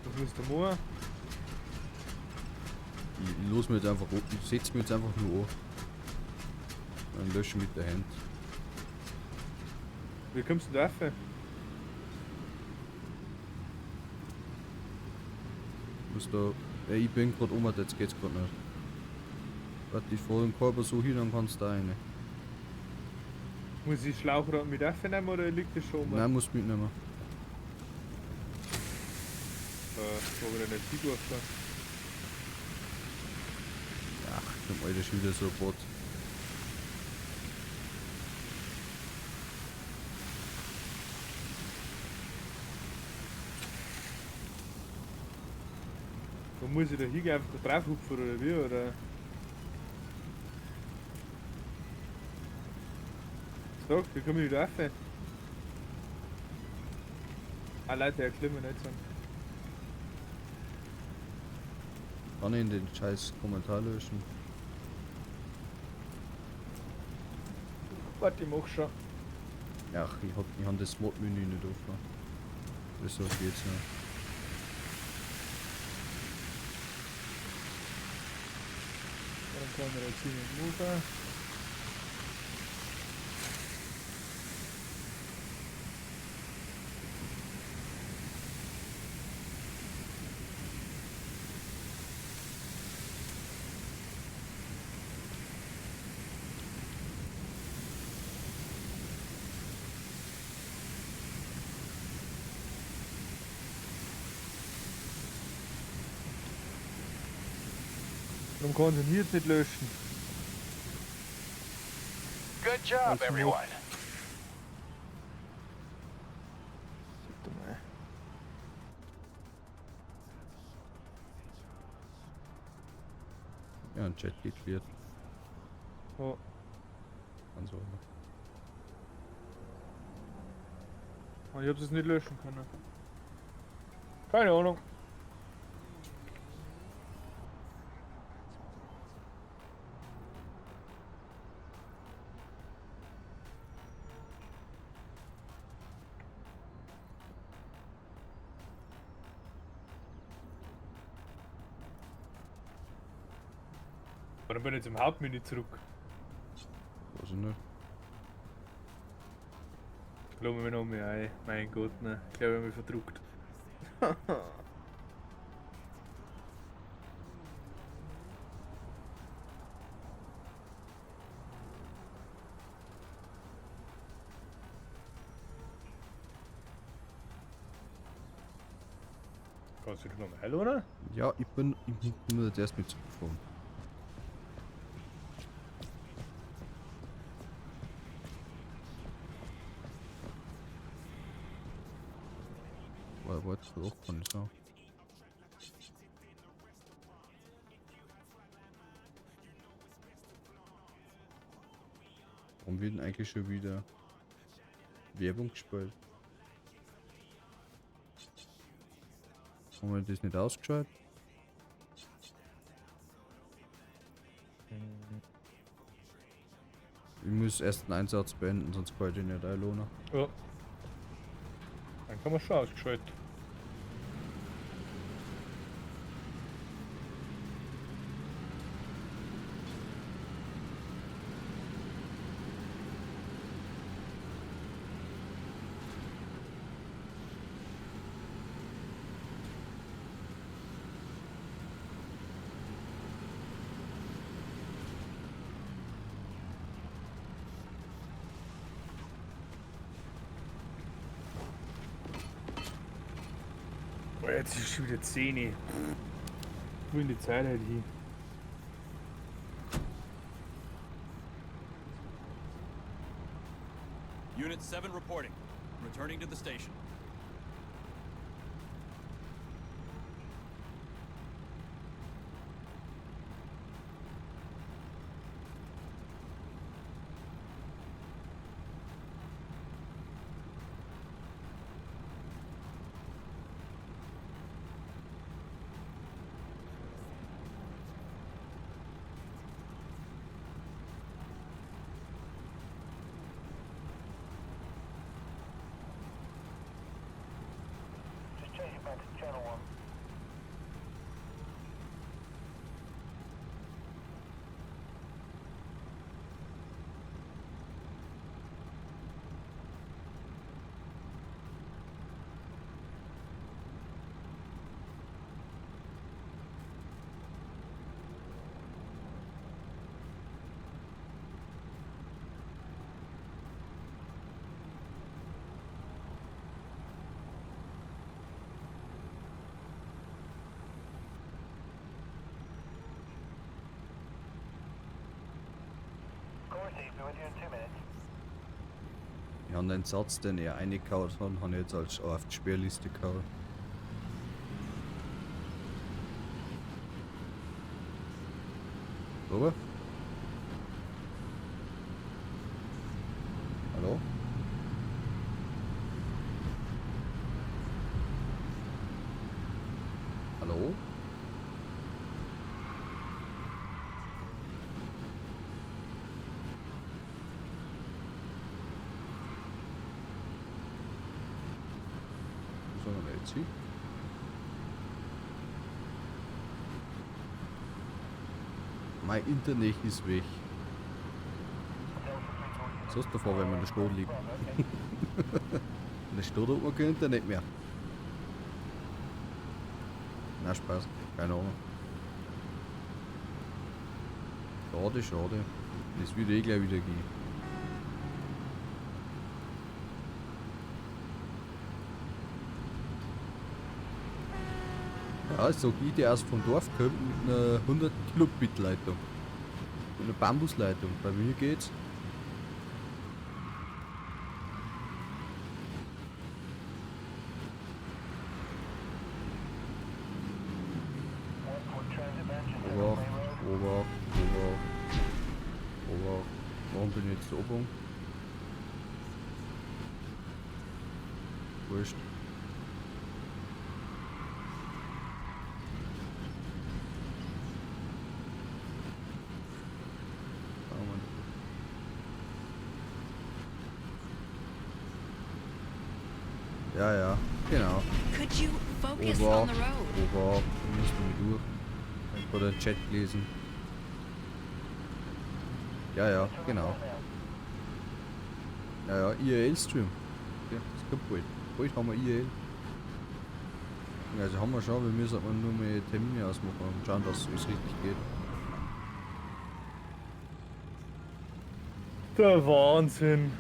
Was musst du machen? Ich los mir jetzt einfach, ich setz mir jetzt einfach nur an. Dann löschen mit der Hand. Wie kommst du da rauf? Muss da. Ja, ich bin grad um, jetzt geht's grad nicht. Warte, ich fahr den Körper so hin, dann kannst du da rein. Muss ich Schlauchrad mit raufnehmen oder liegt das schon um? Nein, musst mitnehmen. Wo wir denn nicht hingeworfen? Ach, dem Alter schon wieder so ein Bot. Wo muss ich da hingehen? Einfach da drauf hupfen oder wie? Oder? Sag, wie komme ich da rauf? Ah, Leute, erklimmen nicht so. Kann ich den scheiß Kommentar löschen? Warte, ich mach schon. Ach, ich hab das Mod-Menü nicht offen. Das so geht's ja. Dann kann man jetzt hier nicht machen. Warum kann sie ihn jetzt nicht löschen? Good job, everyone. Mal. Ja, ein Chat geklärt. Oh. Ganz so. Ich hab's jetzt nicht löschen können. Keine Ahnung. Warum bin ich jetzt im Hauptmenü zurück? Weiß ich nicht. Ich glaube mir noch mehr ein. Mein Gott, ne. Ich glaube, ich hab mich verdruckt. Kannst du noch mal, oder? Ja, ich bin nur jetzt erst mit Zug gefahren. Warte, doch, kann ich sagen. Warum wird denn eigentlich schon wieder Werbung gespielt? Haben wir das nicht ausgeschaltet? Ich muss erst einen Einsatz beenden, sonst kann ich den nicht einlohnen. Ja. Dann kann man schon ausgeschaltet. Boah, jetzt ist schon wieder 10 Uhr. Wo in die Zeit halt hin? Unit 7 reporting. Returning to the station. Just change it back to channel 1. Corsi, be with you in 2 minutes. Ich habe den Satz, den er reingehauen hat, habe ich jetzt als auf die Sperrliste gehauen. Oder? Hallo? Hallo? Wo soll man jetzt hin? Mein Internet ist weg. So ist davor, wenn man in der Stadt liegt. In der Stadt hat man kein Internet mehr. Na Spaß, keine Ahnung. Schade, schade. Das wird eh gleich wieder gehen. Ja, so ich, der erst vom Dorf kommt mit einer 100 Kilobit Leitung. Mit einer Bambusleitung. Bei mir geht's. Obacht, Obacht, Obacht, Obacht. Warum bin ich jetzt da oben? Wurscht. Ja, ja, genau. Could you focus on Obacht, the road? Obacht, da müssen wir durch. Ich hab gerade den Chat gelesen. Ja, ja, genau. Ja, ja, IRL-Stream. Ja, das kommt bald. Bald haben wir IRL. Also haben wir schon, wir müssen aber nur mehr Termine ausmachen und schauen, dass es richtig geht. Der Wahnsinn.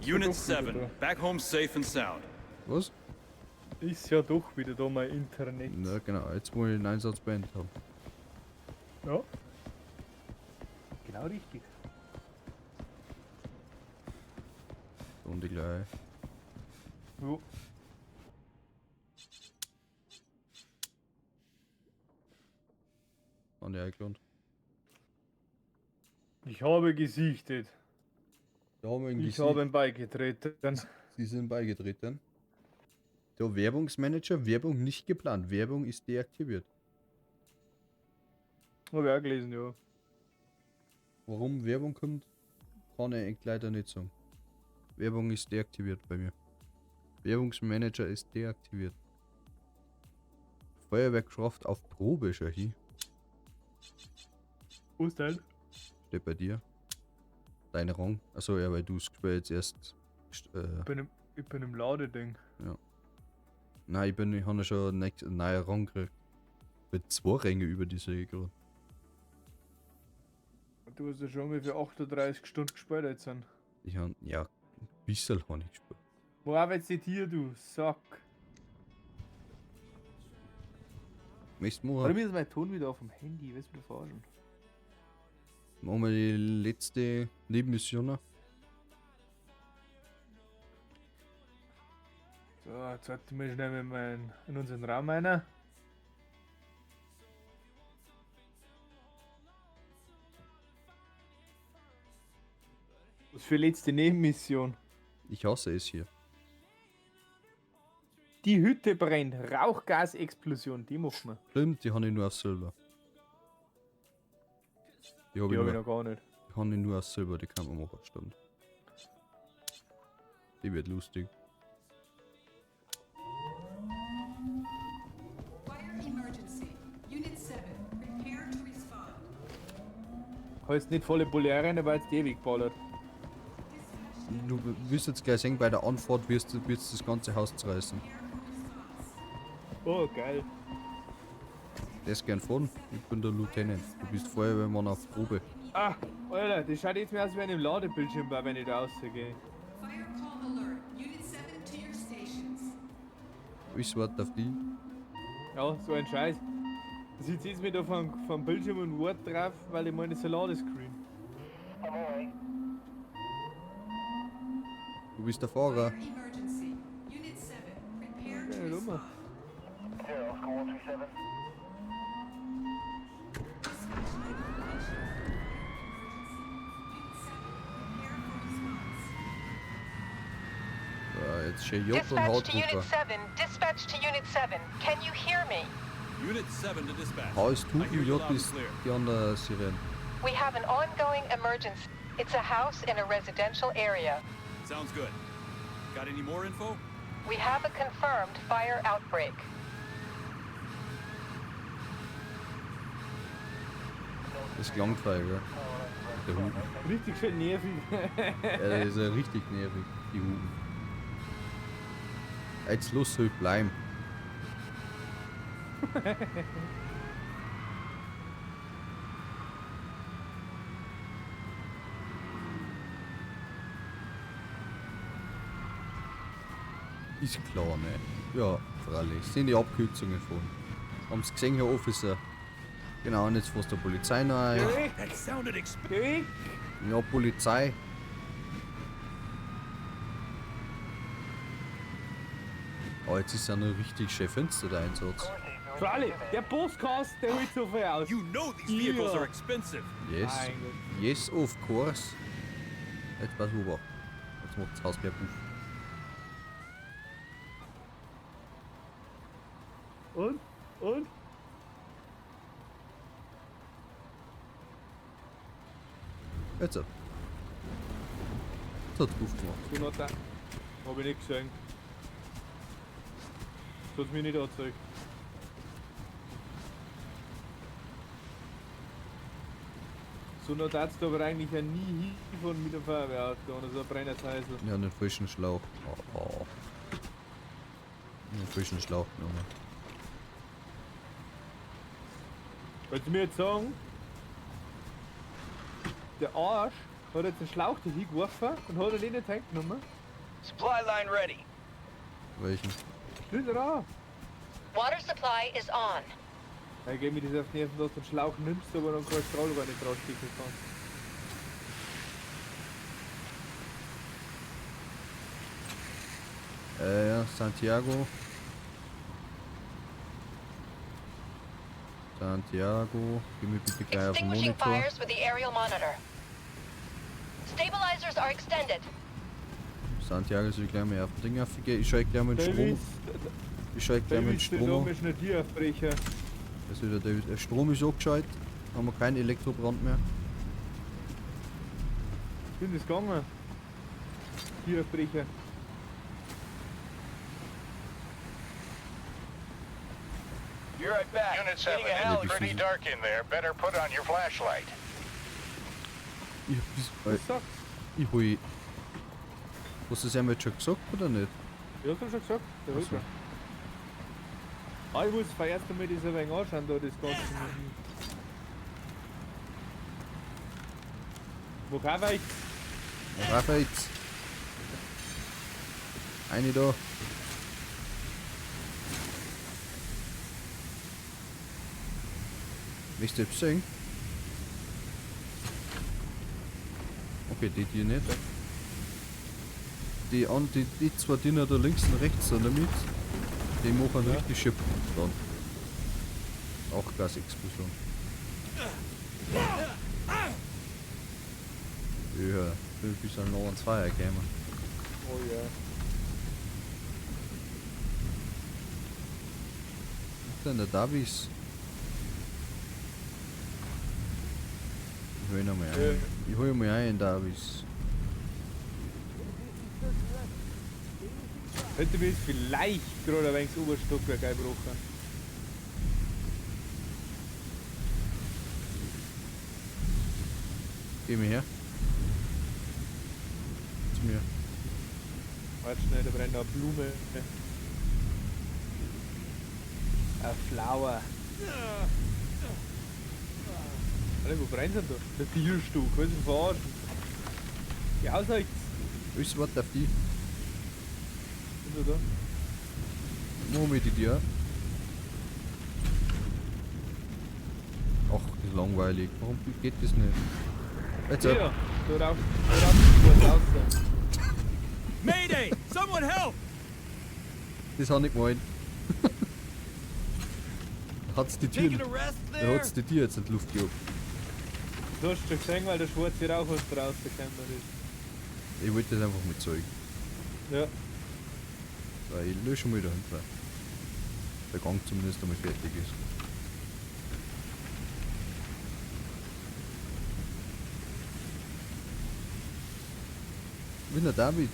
Unit doch wieder 7, da. back home safe and sound. Was? Ist ja doch wieder da mein Internet. Na genau, jetzt wo ich den Einsatz beendet habe. Ja. Genau richtig. Und die gleich. Jo. An die eingeladen. Ich habe gesichtet. Da haben wir ihn Ich gesiegt. habe ihn beigetreten. Sie sind beigetreten. Der Werbungsmanager, Werbung nicht geplant. Werbung ist deaktiviert. Habe ich auch gelesen, ja. Warum Werbung kommt, kann ich eigentlich leider nicht sagen. Werbung ist deaktiviert bei mir. Werbungsmanager ist deaktiviert. Feuerwehrkraft auf Probe, schau hier. Wo ist denn? Steht bei dir. Deine Rang. Achso, ja, weil du es jetzt erst. Ich bin im Ladeding. Ja. Nein, ich habe ja schon einen neuen Rang gekriegt. Mit 2 Ränge über die sehe ich gerade. Du hast ja schon ungefähr 38 Stunden gespielt jetzt. Ich habe, ja, ein bisschen habe ich gespielt. Wo arbeitest du hier, du Sack? Nächstes Warum Mal ist mein Ton wieder auf dem Handy? Willst du mich verarschen? machen wir die letzte Nebenmission noch. So, jetzt sollten wir schnell in unseren Raum rein. Was für letzte Nebenmission? Ich hasse es hier. Die Hütte brennt. Rauchgasexplosion. Die machen wir. Stimmt, die habe ich nur auf Silber. Die habe Die ich, hab ich nur- noch gar nicht. die hab ich nur auf Silber, die kann man machen, stimmt. Die wird lustig. Fire emergency. Unit 7, prepare to respond. Heißt nicht volle Bulle rein, weil es die ewig ballert. Du wirst jetzt gleich sehen, bei der Anfahrt wirst du das ganze Haus zerreißen. Oh, geil. Der ist gern fahren. Ich bin der Lieutenant. Du bist Feuerwehrmann auf Probe. Ah, Alter, das schaut jetzt mehr aus wie ein Ladebildschirm, wenn ich da rausgehe. Fire call alert. Unit 7 to your stations. Ich warte auf die. Ja, so ein Scheiß. Sitze jetzt mir da vom Bildschirm und Wort drauf, weil ich meine so Ladescreen. Du bist der Fahrer. Emergency. Unit 7, prepare to Okay, respond. Nummer. Dispatch notification. Emergency. Unit 7, prepare for response. Ja, jetzt schön J und Dispatch to Unit Hautrucker. 7. Dispatch to Unit 7. Can you hear me? Unit 7 to dispatch. H ist I hear Hupen, you J loud and ist clear. die andere Sirene. We have an ongoing emergency. It's a house in a residential area. Sounds good. Got any more info? We have a confirmed fire outbreak. Das klang frei, gell? Der Hupen. Richtig schön nervig. Ja, das ist ja richtig nervig, die Hupen. Jetzt los soll bleiben. Ist klar, ne? Ja, freilich. Sind die Abkürzungen von. Haben's gesehen, Herr Officer? Genau, und jetzt fährst der Polizei noch ein. That sounded expensive. Ja, Polizei. Oh, jetzt ist ja noch richtig schön finster, der Einsatz. Freilich, der Postcast, der holt so viel aus. You know these vehicles Ja. are expensive. Yes. Mein Gott. Yes, of course. Jetzt pass auf. Jetzt macht das Haus gleich auf. Und? Und? Jetzt. Jetzt hat's aufgemacht. Du noch da. Hab ich nicht gesehen. Das hat's mir nicht angezeigt. So noch darfst du aber eigentlich ja nie hinfahren mit dem Feuerwehrauto oder so ein brennendes Häusl. Ja, einen frischen Schlauch. Oh, oh. Einen frischen Schlauch genommen. Wolltest du mir jetzt sagen, der Arsch hat jetzt den Schlauch da hingeworfen und hat ihn in den Tank genommen? Supply line ready. Welchen? Schlüssel rauf! Water supply is on. Ja, geh mir das auf die Nerven, dass du den Schlauch nimmst, aber dann kein Strahl gar nicht rausstecken kannst. Ja, Santiago. Santiago, geh mir bitte gleich auf den Extinguishing Monitor. fires with the aerial monitor. Stabilizers are extended. Santiago soll ich gleich mal auf den Ding aufgehen. Ich schalte gleich mal den Strom. Davis, Ich schalte gleich mal den Davis, der Strom da an. ist nicht hier Aufbrecher. Das ist wieder David. Der Strom ist abgeschaltet. Haben wir keinen Elektrobrand mehr. Bin das gegangen? Tieraufbrecher. Be right back. Unit 7, Getting a heli. it's pretty dark in there. Better put on your flashlight. Ich hab das, Was sagst ich hol. Hast du es einmal schon gesagt oder nicht? du? Ja, hast du schon gesagt. Der Ach so. Holger. Ah, ich muss erst einmal das ein wenig anschauen, da das Ganze. Mach auch weiter. Mach auf jetzt. Eine da. Möchtest du etwas sehen? Okay, die die nicht. Die, an, die zwei Dinger da links und rechts da damit, die machen Ja. richtig schön dann. Auch Gasexplosion. Ja, bin bis an noch ans Feuer gekommen. Oh ja. Ist denn der Davis? Ich hol ihn einmal ein. Ja. Ich hol ihn mal ein, Davis. Hätte mir jetzt vielleicht gerade ein wenig das Oberstockwerk eingebrochen. Geh mir her. Zu mir. Warte schnell, da brennt eine Blume. Ein Flower. Alter, wo brennt denn da? Der Tierstuck, was ist denn verarschen? Die Aussicht. Weißt du was auf die? Sind da? Nur mit dir. Ach, das ist langweilig. Warum geht das nicht? Jetzt Ja, ab. da raucht was raus. Mayday! Someone help! Das hab ich gemeint. Hat's die Tür, Taking a rest da there? hat's die Tür jetzt in die Luft gehoben. Du hast schon gesehen, weil der schwarze Rauch aus da rausgekommen ist. Ich wollte das einfach mit zeigen. Ja. So, ich lösche mal dahinter. Der Gang zumindest einmal fertig ist. Winner David.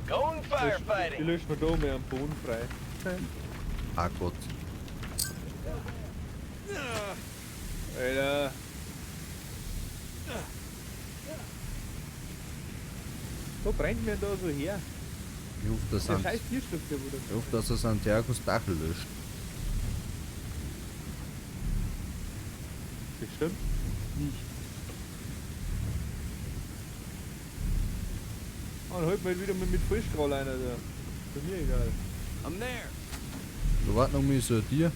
Going Ich firefighting. lösche mir da mehr am Boden frei. Ah Gott. Alter. Wo brennt mir da so her? Ich hoffe, dass, Der Sant scheiß Tierstock, der wo da. ich hoffe, dass er Santiagos Dachel löscht. Bestimmt nicht. Ah, dann holt man halt wieder mal mit Vollstrahl einer da. Ist mir egal. I'm there. So, warte noch mal so ein Tier.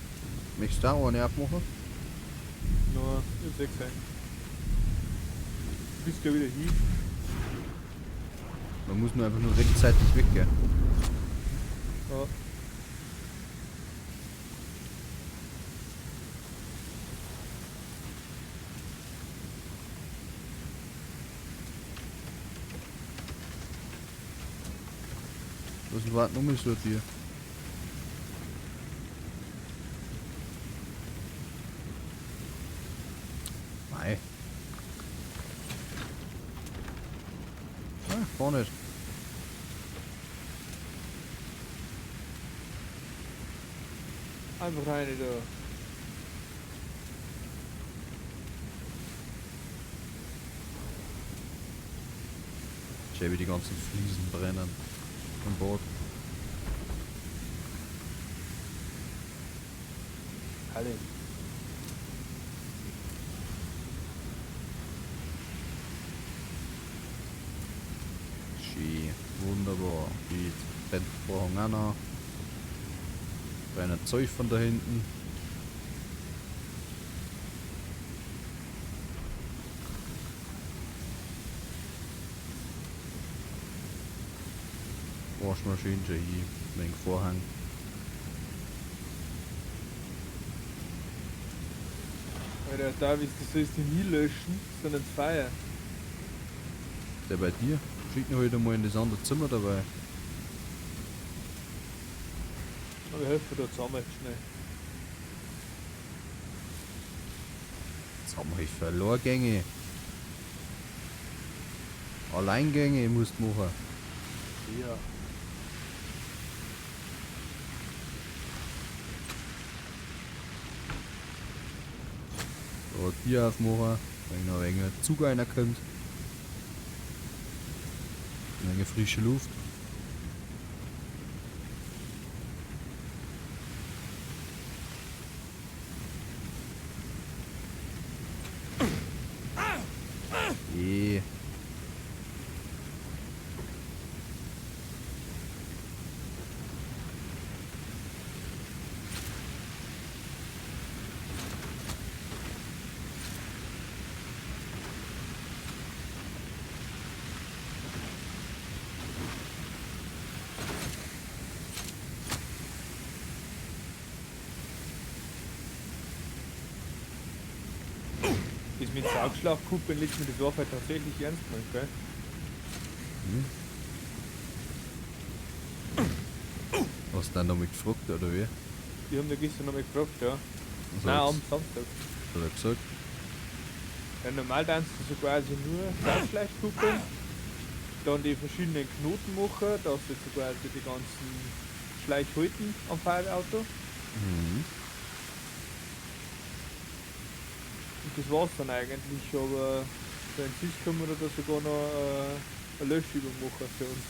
Möchtest du auch eine abmachen? No, ich hab's eh gesehen. Bist ja wieder hin. Man muss nur einfach nur rechtzeitig weggehen. Ja. Was warte noch mal so ein Tier? Mei. Ah, gar nicht. Einfach rein da. Schau, wie die ganzen Fliesen brennen. An Bord. Alle. Wunderbar. Die brennt Vorhang auch noch. Brennen Zeug von da hinten. Waschmaschine, JI, wegen Vorhang. Alter, David, du sollst die nie löschen, sondern das Feuer. Der bei dir? Schick ihn heute mal in das andere Zimmer dabei. Aber wir helfen da zusammen schnell. Zusammenhilfe, Verlorgänge. Alleingänge musst du machen. Ja. So, Tür aufmachen, wenn noch ein wenig Zug reinkommt. Eine frische Luft. Das mit Saugschlauchkuppeln liegt mir das war halt tatsächlich ernst gemeint, gell? Hm. Hast du dann noch mal gefragt, oder wie? Die haben da gestern noch mal gefragt, ja. Was Nein, hat am Samstag. Hat er gesagt? Ja, normal tanzt du so quasi nur Saugschlauchkuppeln, dann die verschiedenen Knoten machen, dass du so quasi die ganzen Schläuche halten am Feuerwehrauto. Mhm. Und das war's dann eigentlich, aber für den Cis können wir da sogar noch eine Löschübung machen für uns.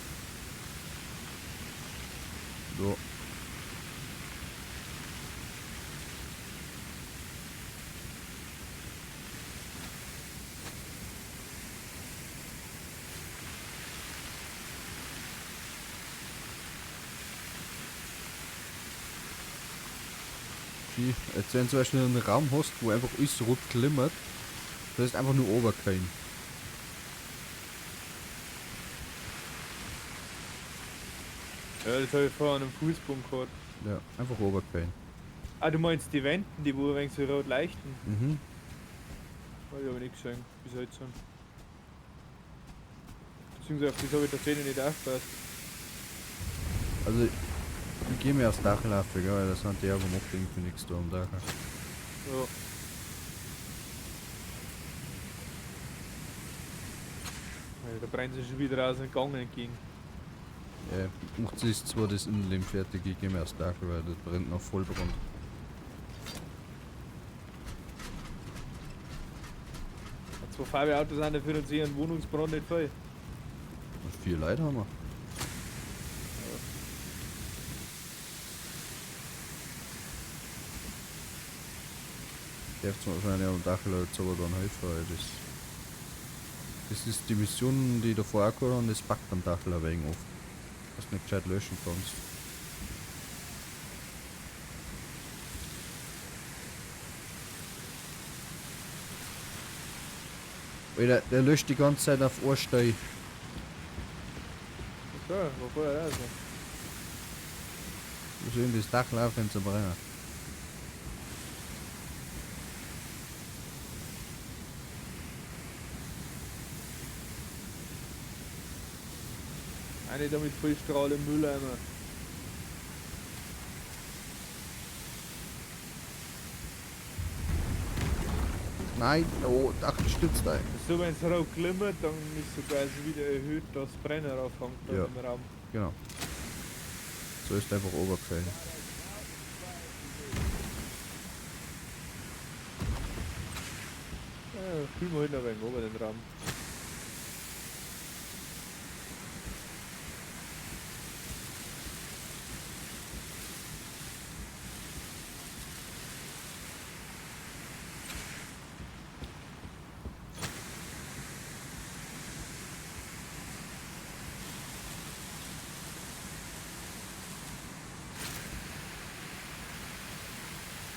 Ja. Jetzt wenn du zum Beispiel einen Raum hast, wo einfach alles rot glimmert, das ist einfach nur Overkill. Ja, das habe ich vorher an einem Fußboden gehabt. Ja, einfach Overkill. Ah, du meinst die Wänden, die wo ein wenig so rot leuchten? Mhm. Hab ich aber nicht gesehen, bis heute sind. Beziehungsweise auf das habe ich tatsächlich nicht aufgepasst. Also, ich geh mir aufs Dach laufen, gell, weil der Santiago macht irgendwie nichts da am Dach. Ja. Ja, da brennt sie schon wieder aus dem Gang entgegen. Ja, macht sich zwar das Innenleben fertig, ich geh mir aufs Dach, weil das brennt noch Vollbrand. Zwei Feuerwehrautos sind dafür und einen Wohnungsbrand nicht voll. Und 4 Leute haben wir. Darf wahrscheinlich am Dach jetzt aber dann helfen, weil das ist die Mission, die ich davor auch gehabt habe, und das packt am Dach ein wenig oft. Dass du nicht gescheit löschen kannst. Alter, der löscht die ganze Zeit auf Ohrstein. Okay, wo vorher also. Wir sollen das Dach laufen zu brennen. Eine damit Vollstrahl im Mülleimer. Nein, oh, Dach stützt ein. So, wenn es rot glimmert, dann ist so quasi wieder erhöht, dass Brenner aufhängt Ja. im Raum. Genau. So ist einfach Overkill. Ja, fühlen wir halt noch ein wenig ober den Raum.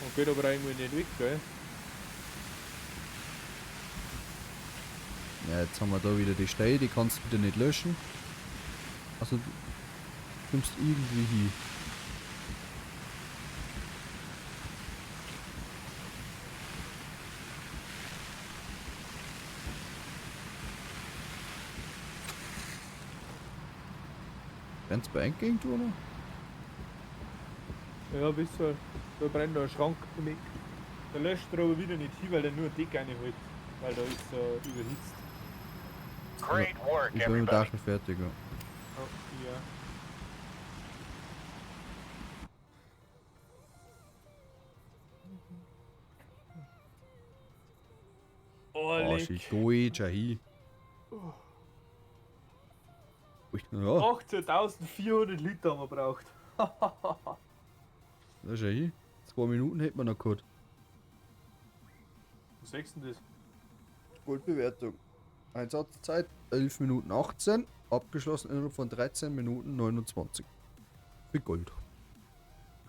Und geht aber irgendwie nicht weg, gell? Ja, jetzt haben wir da wieder die Stelle, die kannst du wieder nicht löschen. Also du kommst irgendwie hin. Brennt's bei irgendwo noch? Ja, bist du. Da brennt noch ein Schrank im Eck. Da löscht er aber wieder nicht hin, weil der nur ein Deck reinholt. Weil da ist überhitzt. Great work, Ich bin mit dem everybody. Dach fertig, ja. Oh, ja. Oh, Oh, leck. ich geh schon hin. Ui, ja, 18.400 Liter haben wir braucht. da schau hin. 2 Minuten hätten wir noch gehabt. Was sagst du denn das? Goldbewertung. Einsatzzeit 11 Minuten 18, abgeschlossen innerhalb von 13 Minuten 29. Für Gold.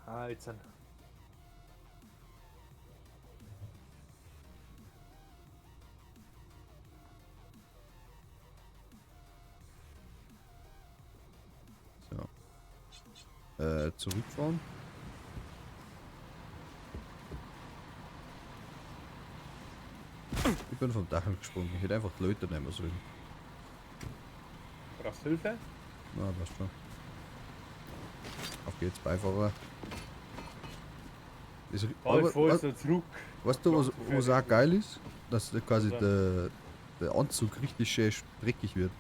Ah, jetzt sind. So. Zurückfahren. Ich bin vom Dach gesprungen. Ich hätte einfach die Leute nehmen sollen. Brauchst du Hilfe? Na, passt schon. Auf geht's, Beifahrer. Ist, Oh, ich aber, fahr jetzt noch zurück. weißt du, was auch geil ist? Dass quasi Ja. der Anzug richtig schön dreckig wird.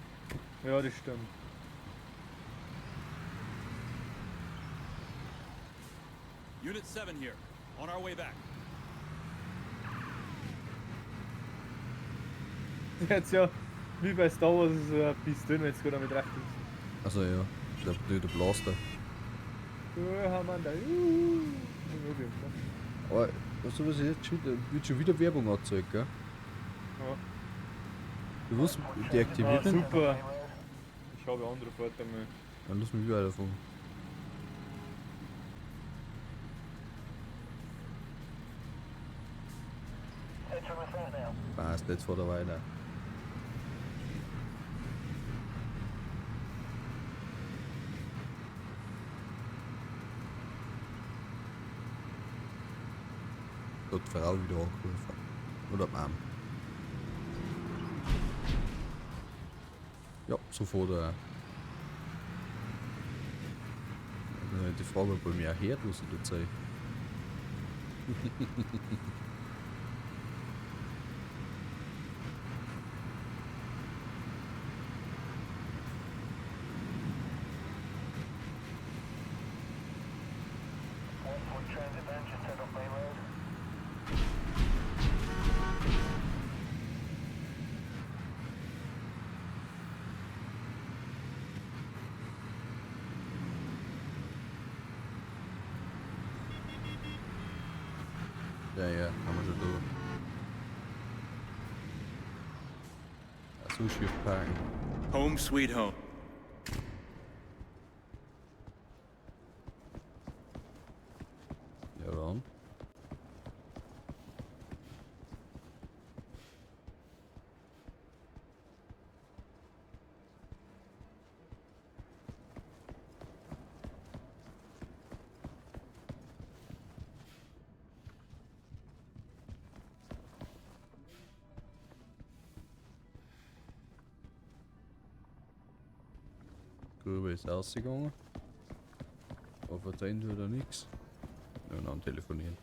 Ja, das stimmt. Unit 7 here. On our way back. Jetzt ja, wie bei Star Wars ist so ein Pistole, wenn es gerade damit recht ist. Also ja, ich glaube, der Blaster. Ja, haben wir da. Aber weißt du, was ich jetzt schon, da wird schon wieder Werbung angezeigt, gell? Ja. Du musst deaktivieren. Ah, super. Ich habe andere Vorteile. Dann lass mich wieder davon. Passt, jetzt fährt er weiter. Da hat die Frau wieder angerufen. Oder die Mom. Ja, sofort. Die Frage, ob bei mir auch hört, was ich da zeige. Ja, ja, haben wir schon da. So schief parken. Home sweet home. Ja, dann. Grube ist ausgegangen. Aber verzeihen tut er nichts. Ja, dann telefonieren.